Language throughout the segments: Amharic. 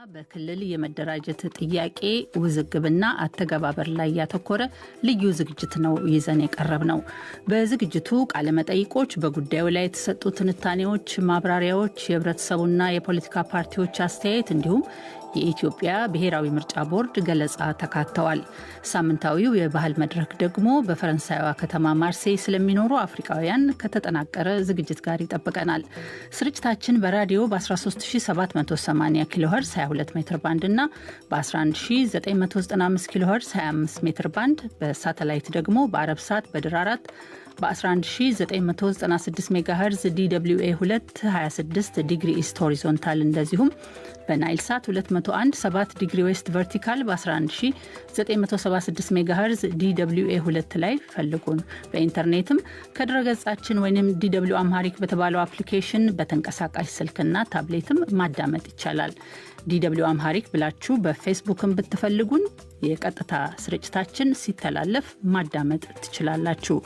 በክልል የመደራጀት ጥያቄ ውዝግብና አተገባበር ላይ ያተኮረ ልዩ ዝግጅት ነው ይዘን የቀረብ ነው። በዝግጅቱ ቃለመጠይቆች፣ በጉዳዩ ላይ የተሰጡ ትንታኔዎች፣ ማብራሪያዎች፣ የህብረተሰቡና የፖለቲካ ፓርቲዎች አስተያየት እንዲሁም የኢትዮጵያ ብሔራዊ ምርጫ ቦርድ ገለጻ ተካተዋል። ሳምንታዊው የባህል መድረክ ደግሞ በፈረንሳይዋ ከተማ ማርሴይ ስለሚኖሩ አፍሪካውያን ከተጠናቀረ ዝግጅት ጋር ይጠብቀናል። ስርጭታችን በራዲዮ በ13780 ኪሎ ሄርዝ 22 ሜትር ባንድ እና በ11995 ኪሎ ሄርዝ 25 ሜትር ባንድ፣ በሳተላይት ደግሞ በአረብ ሳት በድር 4 በ11996 ሜጋሄርዝ DWA 226 degree east horizontal፣ እንደዚሁም በናይል ሳት 201 7 degree west vertical በ11976 ሜጋሄርዝ DWA 2 ላይ ፈልጉን። በኢንተርኔትም ከድረገጻችን ወይም DW Amharic በተባለው አፕሊኬሽን በተንቀሳቃሽ ስልክና ታብሌትም ማዳመጥ ይቻላል። DW Amharic ብላችሁ በፌስቡክም ብትፈልጉን የቀጥታ ስርጭታችን ሲተላለፍ ማዳመጥ ትችላላችሁ።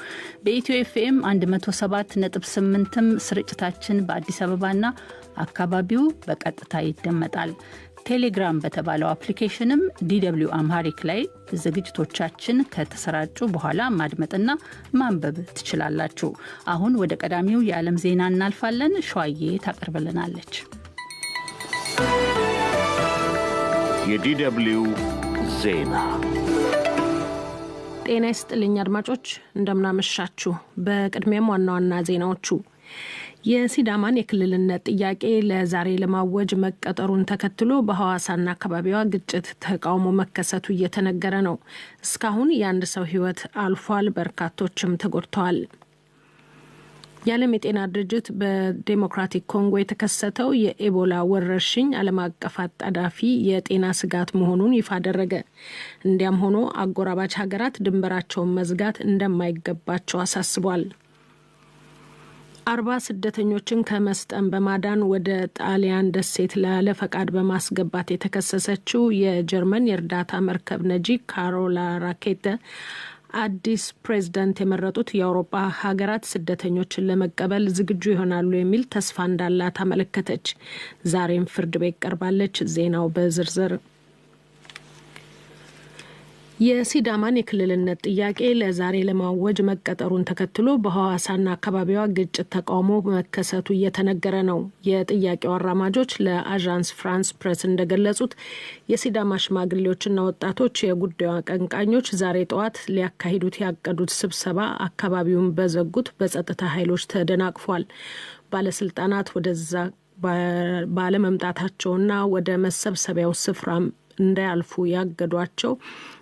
በኢትዮ ኤፍኤም 107.8ም ስርጭታችን በአዲስ አበባና አካባቢው በቀጥታ ይደመጣል። ቴሌግራም በተባለው አፕሊኬሽንም DW Amharic ላይ ዝግጅቶቻችን ከተሰራጩ በኋላ ማድመጥና ማንበብ ትችላላችሁ። አሁን ወደ ቀዳሚው የዓለም ዜና እናልፋለን። ሸዋዬ ታቀርብልናለች። የ DW ዜና። ጤና ይስጥልኝ አድማጮች፣ እንደምናመሻችሁ። በቅድሚያም ዋና ዋና ዜናዎቹ፦ የሲዳማን የክልልነት ጥያቄ ለዛሬ ለማወጅ መቀጠሩን ተከትሎ በሐዋሳና አካባቢዋ ግጭት፣ ተቃውሞ መከሰቱ እየተነገረ ነው። እስካሁን የአንድ ሰው ሕይወት አልፏል፣ በርካቶችም ተጎድተዋል። የዓለም የጤና ድርጅት በዴሞክራቲክ ኮንጎ የተከሰተው የኤቦላ ወረርሽኝ ዓለም አቀፍ አጣዳፊ የጤና ስጋት መሆኑን ይፋ አደረገ። እንዲያም ሆኖ አጎራባች ሀገራት ድንበራቸውን መዝጋት እንደማይገባቸው አሳስቧል። 40 ስደተኞችን ከመስጠም በማዳን ወደ ጣሊያን ደሴት ያለ ፈቃድ በማስገባት የተከሰሰችው የጀርመን የእርዳታ መርከብ ነጂ ካሮላ ራኬተ አዲስ ፕሬዝዳንት የመረጡት የአውሮፓ ሀገራት ስደተኞችን ለመቀበል ዝግጁ ይሆናሉ የሚል ተስፋ እንዳላት አመለከተች። ዛሬም ፍርድ ቤት ቀርባለች። ዜናው በዝርዝር። የሲዳማን የክልልነት ጥያቄ ለዛሬ ለማወጅ መቀጠሩን ተከትሎ በሐዋሳና አካባቢዋ ግጭት፣ ተቃውሞ መከሰቱ እየተነገረ ነው። የጥያቄው አራማጆች ለአዣንስ ፍራንስ ፕሬስ እንደገለጹት የሲዳማ ሽማግሌዎችና ወጣቶች የጉዳዩ አቀንቃኞች ዛሬ ጠዋት ሊያካሂዱት ያቀዱት ስብሰባ አካባቢውን በዘጉት በጸጥታ ኃይሎች ተደናቅፏል። ባለስልጣናት ወደዛ ባለመምጣታቸውና ወደ መሰብሰቢያው ስፍራ እንዳያልፉ ያገዷቸው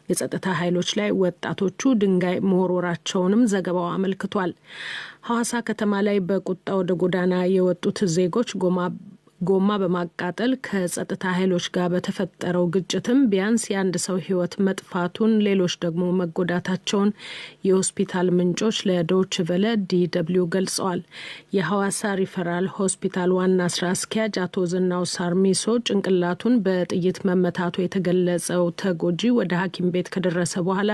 የጸጥታ ኃይሎች ላይ ወጣቶቹ ድንጋይ መወርወራቸውንም ዘገባው አመልክቷል። ሐዋሳ ከተማ ላይ በቁጣ ወደ ጎዳና የወጡት ዜጎች ጎማ በማቃጠል ከጸጥታ ኃይሎች ጋር በተፈጠረው ግጭትም ቢያንስ የአንድ ሰው ሕይወት መጥፋቱን ሌሎች ደግሞ መጎዳታቸውን የሆስፒታል ምንጮች ለዶይቼ ቬለ DW ገልጸዋል። የሐዋሳ ሪፈራል ሆስፒታል ዋና ስራ አስኪያጅ አቶ ዝናው ሳርሚሶ ጭንቅላቱን በጥይት መመታቱ የተገለጸው ተጎጂ ወደ ሐኪም ቤት ከደረሰ በኋላ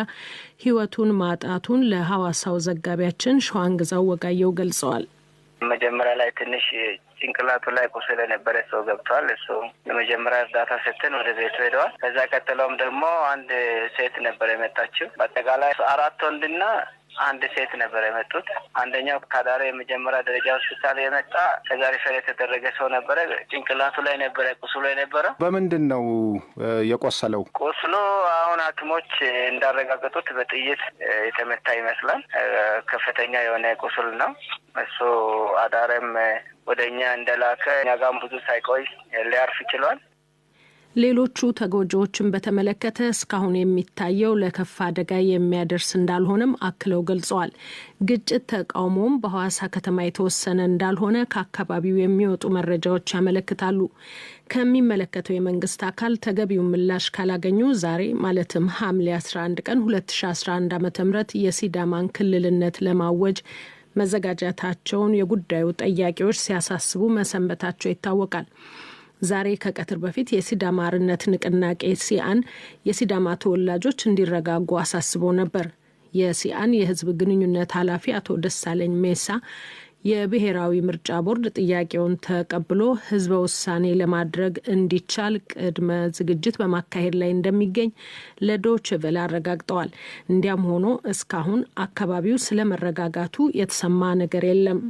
ሕይወቱን ማጣቱን ለሐዋሳው ዘጋቢያችን ሸዋንግዛው ወጋየው ገልጸዋል። መጀመሪያ ላይ ትንሽ ጭንቅላቱ ላይ ቁስል የነበረ ሰው ገብቷል። እሱ የመጀመሪያ እርዳታ ሰጥተን ወደ ቤቱ ሄደዋል። ከዛ ቀጥለውም ደግሞ አንድ ሴት ነበር የመጣችው። በአጠቃላይ አራት ወንድና አንድ ሴት ነበር የመጡት። አንደኛው ከአዳሬ የመጀመሪያ ደረጃ ሆስፒታል የመጣ፣ ከዛ refer የተደረገ ሰው ነበረ። ጭንቅላቱ ላይ ነበረ ቁስሉ የነበረ። በምንድን ነው የቆሰለው? ቁስሉ አሁን ሐኪሞች እንዳረጋገጡት በጥይት የተመታ ይመስላል። ከፍተኛ የሆነ ቁስል ነው። እሱ አዳሬም ወደ እኛ እንደላከ እኛ ጋም ብዙ ሳይቆይ ሊያርፍ ችሏል። ሌሎቹ ተጎጂዎችን በተመለከተ እስካሁን የሚታየው ለከፋ አደጋ የሚያደርስ እንዳልሆነም አክለው ገልጸዋል። ግጭት ተቃውሞውም በሐዋሳ ከተማ የተወሰነ እንዳልሆነ ከአካባቢው የሚወጡ መረጃዎች ያመለክታሉ። ከሚመለከተው የመንግስት አካል ተገቢውን ምላሽ ካላገኙ ዛሬ ማለትም ሐምሌ 11 ቀን 2011 ዓ.ም የሲዳማን ክልልነት ለማወጅ መዘጋጀታቸውን የጉዳዩ ጠያቂዎች ሲያሳስቡ መሰንበታቸው ይታወቃል። ዛሬ ከቀትር በፊት የሲዳማ አርነት ንቅናቄ ሲአን የሲዳማ ተወላጆች እንዲረጋጉ አሳስቦ ነበር። የሲአን የህዝብ ግንኙነት ኃላፊ አቶ ደሳለኝ ሜሳ የብሔራዊ ምርጫ ቦርድ ጥያቄውን ተቀብሎ ህዝበ ውሳኔ ለማድረግ እንዲቻል ቅድመ ዝግጅት በማካሄድ ላይ እንደሚገኝ ለዶይቼ ቬለ አረጋግጠዋል። እንዲያም ሆኖ እስካሁን አካባቢው ስለመረጋጋቱ የተሰማ ነገር የለም።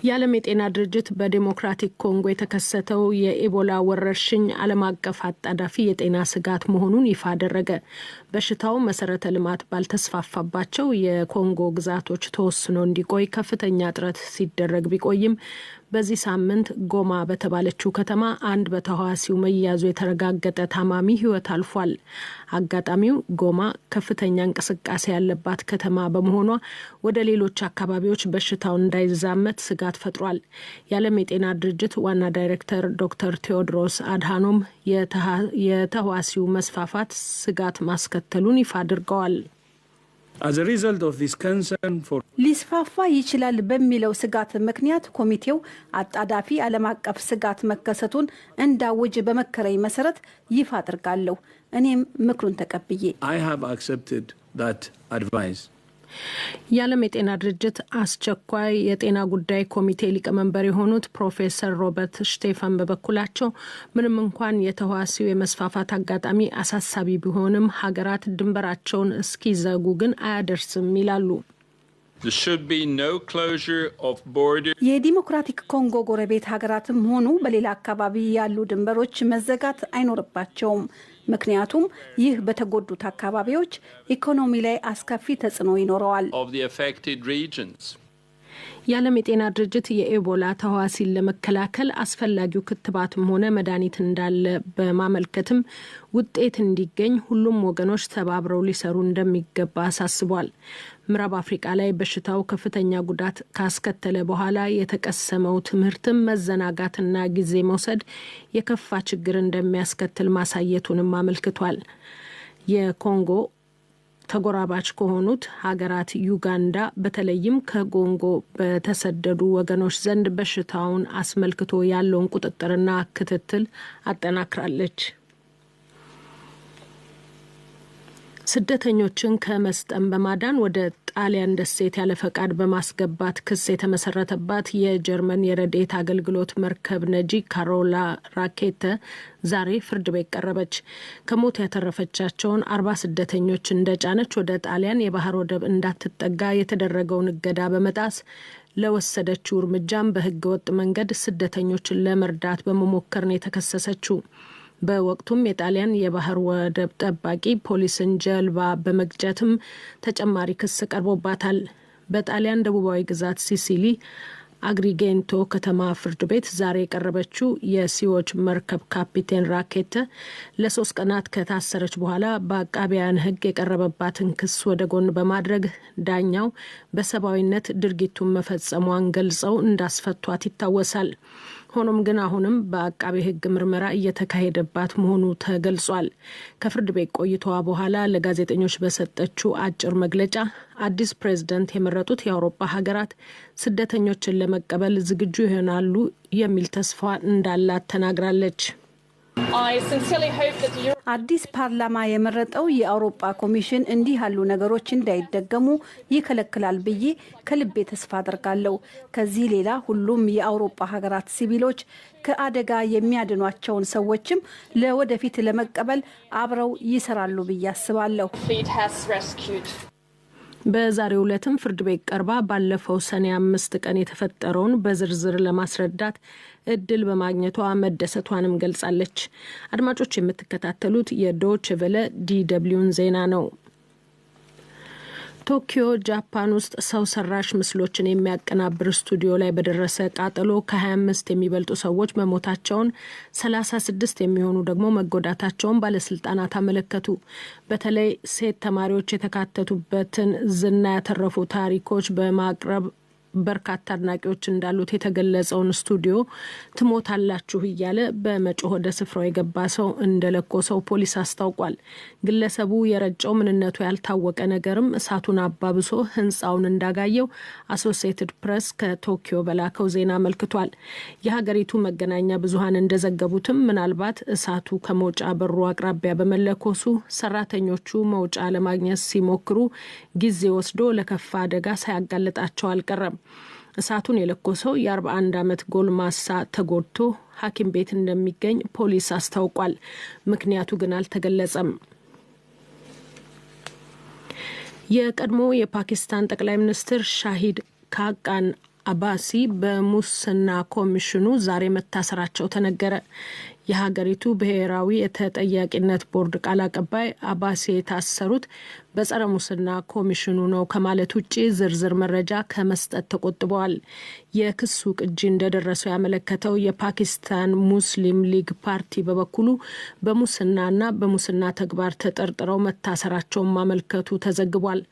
የዓለም የጤና ድርጅት በዴሞክራቲክ ኮንጎ የተከሰተው የኢቦላ ወረርሽኝ ዓለም አቀፍ አጣዳፊ የጤና ስጋት መሆኑን ይፋ አደረገ። በሽታው መሰረተ ልማት ባልተስፋፋባቸው የኮንጎ ግዛቶች ተወስኖ እንዲቆይ ከፍተኛ ጥረት ሲደረግ ቢቆይም በዚህ ሳምንት ጎማ በተባለችው ከተማ አንድ በተህዋሲው መያዙ የተረጋገጠ ታማሚ ህይወት አልፏል። አጋጣሚው ጎማ ከፍተኛ እንቅስቃሴ ያለባት ከተማ በመሆኗ ወደ ሌሎች አካባቢዎች በሽታው እንዳይዛመት ስጋት ፈጥሯል። የዓለም የጤና ድርጅት ዋና ዳይሬክተር ዶክተር ቴዎድሮስ አድሃኖም የተህዋሲው መስፋፋት ስጋት ማስከተሉን ይፋ አድርገዋል። ሊስፋፋ ይችላል በሚለው ስጋት ምክንያት ኮሚቴው አጣዳፊ ዓለም አቀፍ ስጋት መከሰቱን እንዳውጅ በመከረኝ መሰረት ይፋ አድርጋለሁ። እኔም ምክሩን ተቀብዬ የዓለም የጤና ድርጅት አስቸኳይ የጤና ጉዳይ ኮሚቴ ሊቀመንበር የሆኑት ፕሮፌሰር ሮበርት ሽቴፋን በበኩላቸው ምንም እንኳን የተህዋሲው የመስፋፋት አጋጣሚ አሳሳቢ ቢሆንም ሀገራት ድንበራቸውን እስኪዘጉ ግን አያደርስም ይላሉ። የዲሞክራቲክ ኮንጎ ጎረቤት ሀገራትም ሆኑ በሌላ አካባቢ ያሉ ድንበሮች መዘጋት አይኖርባቸውም። ምክንያቱም ይህ በተጎዱት አካባቢዎች ኢኮኖሚ ላይ አስከፊ ተጽዕኖ ይኖረዋል። የዓለም የጤና ድርጅት የኤቦላ ተህዋሲን ለመከላከል አስፈላጊው ክትባትም ሆነ መድኃኒት እንዳለ በማመልከትም ውጤት እንዲገኝ ሁሉም ወገኖች ተባብረው ሊሰሩ እንደሚገባ አሳስቧል። ምዕራብ አፍሪቃ ላይ በሽታው ከፍተኛ ጉዳት ካስከተለ በኋላ የተቀሰመው ትምህርትም መዘናጋትና ጊዜ መውሰድ የከፋ ችግር እንደሚያስከትል ማሳየቱንም አመልክቷል። የኮንጎ ተጎራባች ከሆኑት ሀገራት ዩጋንዳ በተለይም ከኮንጎ በተሰደዱ ወገኖች ዘንድ በሽታውን አስመልክቶ ያለውን ቁጥጥርና ክትትል አጠናክራለች። ስደተኞችን ከመስጠም በማዳን ወደ ጣሊያን ደሴት ያለ ፈቃድ በማስገባት ክስ የተመሰረተባት የጀርመን የረድኤት አገልግሎት መርከብ ነጂ ካሮላ ራኬተ ዛሬ ፍርድ ቤት ቀረበች። ከሞት ያተረፈቻቸውን 40 ስደተኞች እንደጫነች ወደ ጣሊያን የባህር ወደብ እንዳትጠጋ የተደረገውን እገዳ በመጣስ ለወሰደችው እርምጃም በህገወጥ መንገድ ስደተኞችን ለመርዳት በመሞከር ነው የተከሰሰችው። በወቅቱም የጣሊያን የባህር ወደብ ጠባቂ ፖሊስን ጀልባ በመግጨትም ተጨማሪ ክስ ቀርቦባታል። በጣሊያን ደቡባዊ ግዛት ሲሲሊ አግሪጌንቶ ከተማ ፍርድ ቤት ዛሬ የቀረበችው የሲዎች መርከብ ካፒቴን ራኬተ ለ3 ቀናት ከታሰረች በኋላ በአቃቢያን ሕግ የቀረበባትን ክስ ወደ ጎን በማድረግ ዳኛው በሰብአዊነት ድርጊቱን መፈጸሟን ገልጸው እንዳስፈቷት ይታወሳል። ሆኖም ግን አሁንም በአቃቤ ሕግ ምርመራ እየተካሄደባት መሆኑ ተገልጿል። ከፍርድ ቤት ቆይታዋ በኋላ ለጋዜጠኞች በሰጠችው አጭር መግለጫ አዲስ ፕሬዝደንት የመረጡት የአውሮፓ ሀገራት ስደተኞችን ለመቀበል ዝግጁ ይሆናሉ የሚል ተስፋ እንዳላት ተናግራለች። አዲስ ፓርላማ የመረጠው የአውሮፓ ኮሚሽን እንዲህ ያሉ ነገሮች እንዳይደገሙ ይከለክላል ብዬ ከልቤ ተስፋ አደርጋለሁ። ከዚህ ሌላ ሁሉም የአውሮፓ ሀገራት ሲቪሎች ከአደጋ የሚያድኗቸውን ሰዎችም ለወደፊት ለመቀበል አብረው ይሰራሉ ብዬ አስባለሁ። በዛሬው ዕለትም ፍርድ ቤት ቀርባ ባለፈው ሰኔ 5 ቀን የተፈጠረውን በዝርዝር ለማስረዳት እድል በማግኘቷ መደሰቷንም ገልጻለች። አድማጮች የምትከታተሉት የዶይቼ ቬለ DW ን ዜና ነው። ቶኪዮ ጃፓን ውስጥ ሰው ሰራሽ ምስሎችን የሚያቀናብር ስቱዲዮ ላይ በደረሰ ቃጠሎ ከ25 የሚበልጡ ሰዎች መሞታቸውን፣ 36 የሚሆኑ ደግሞ መጎዳታቸውን ባለስልጣናት አመለከቱ። በተለይ ሴት ተማሪዎች የተካተቱበትን ዝና ያተረፉ ታሪኮች በማቅረብ በርካታ አድናቂዎች እንዳሉት የተገለጸውን ስቱዲዮ ትሞታላችሁ እያለ በመጮህ ወደ ስፍራው የገባ ሰው እንደለኮሰው ፖሊስ አስታውቋል። ግለሰቡ የረጨው ምንነቱ ያልታወቀ ነገርም እሳቱን አባብሶ ህንፃውን እንዳጋየው አሶሲየትድ ፕሬስ ከቶኪዮ በላከው ዜና አመልክቷል። የሀገሪቱ መገናኛ ብዙኃን እንደዘገቡትም ምናልባት እሳቱ ከመውጫ በሩ አቅራቢያ በመለኮሱ ሰራተኞቹ መውጫ ለማግኘት ሲሞክሩ ጊዜ ወስዶ ለከፋ አደጋ ሳያጋልጣቸው አልቀረም። እሳቱን የለኮሰው የ41 ዓመት ጎልማሳ ተጎድቶ ሐኪም ቤት እንደሚገኝ ፖሊስ አስታውቋል። ምክንያቱ ግን አልተገለጸም። የቀድሞ የፓኪስታን ጠቅላይ ሚኒስትር ሻሂድ ካቃን አባሲ በሙስና ኮሚሽኑ ዛሬ መታሰራቸው ተነገረ። የሀገሪቱ ብሔራዊ የተጠያቂነት ቦርድ ቃል አቀባይ አባሲ የታሰሩት በጸረ ሙስና ኮሚሽኑ ነው ከማለት ውጭ ዝርዝር መረጃ ከመስጠት ተቆጥበዋል። የክሱ ቅጂ እንደደረሰው ያመለከተው የፓኪስታን ሙስሊም ሊግ ፓርቲ በበኩሉ በሙስናና በሙስና ተግባር ተጠርጥረው መታሰራቸውን ማመልከቱ ተዘግቧል።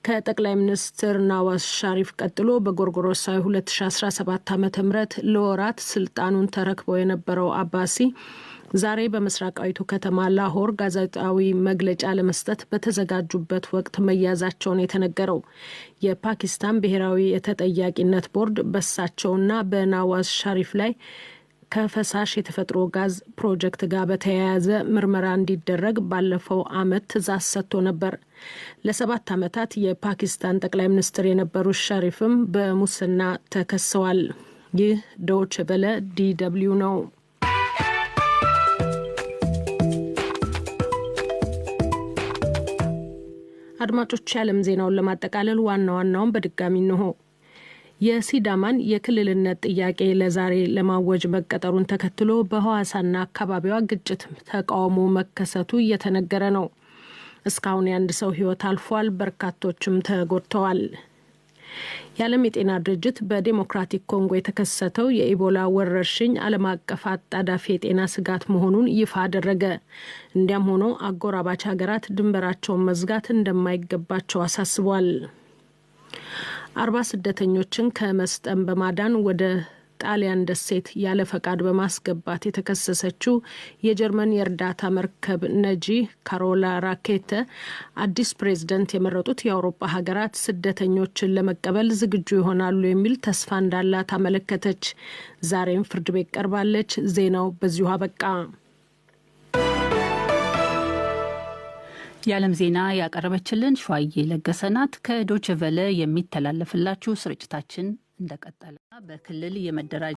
ከጠቅላይ ሚኒስትር ናዋዝ ሻሪፍ ቀጥሎ በጎርጎሮሳዊ 2017 ዓ.ም ለወራት ስልጣኑን ተረክበው የነበረው አባሲ ዛሬ በምስራቃዊቱ ከተማ ላሆር ጋዜጣዊ መግለጫ ለመስጠት በተዘጋጁበት ወቅት መያዛቸውን የተነገረው የፓኪስታን ብሔራዊ የተጠያቂነት ቦርድ በሳቸውና በናዋዝ ሻሪፍ ላይ ከፈሳሽ የተፈጥሮ ጋዝ ፕሮጀክት ጋር በተያያዘ ምርመራ እንዲደረግ ባለፈው ዓመት ትዕዛዝ ሰጥቶ ነበር። ለ7 ዓመታት የፓኪስታን ጠቅላይ ሚኒስትር የነበሩት ሸሪፍም በሙስና ተከሰዋል። ይህ ዶይቼ ቬለ DW ነው። አድማጮች፣ የዓለም ዜናውን ለማጠቃለል ዋና ዋናውን በድጋሚ እንሆ። የሲዳማን የክልልነት ጥያቄ ለዛሬ ለማወጅ መቀጠሩን ተከትሎ በሐዋሳና አካባቢዋ ግጭት፣ ተቃውሞ መከሰቱ እየተነገረ ነው። እስካሁን የአንድ ሰው ሕይወት አልፏል፣ በርካቶችም ተጎድተዋል። የዓለም የጤና ድርጅት በዴሞክራቲክ ኮንጎ የተከሰተው የኢቦላ ወረርሽኝ ዓለም አቀፍ አጣዳፊ የጤና ስጋት መሆኑን ይፋ አደረገ። እንዲያም ሆኖ አጎራባች ሀገራት ድንበራቸውን መዝጋት እንደማይገባቸው አሳስቧል። 40 ስደተኞችን ከመስጠም በማዳን ወደ ጣሊያን ደሴት ያለ ፈቃድ በማስገባት የተከሰሰችው የጀርመን የእርዳታ መርከብ ነጂ ካሮላ ራኬተ አዲስ ፕሬዝደንት የመረጡት የአውሮፓ ሀገራት ስደተኞችን ለመቀበል ዝግጁ ይሆናሉ የሚል ተስፋ እንዳላት አመለከተች። ዛሬም ፍርድ ቤት ቀርባለች። ዜናው በዚሁ አበቃ። የዓለም ዜና ያቀረበችልን ሸዋዬ ለገሰናት። ከዶይቼ ቬለ የሚተላለፍላችሁ ስርጭታችን እንደቀጠለ በክልል የመደራጀት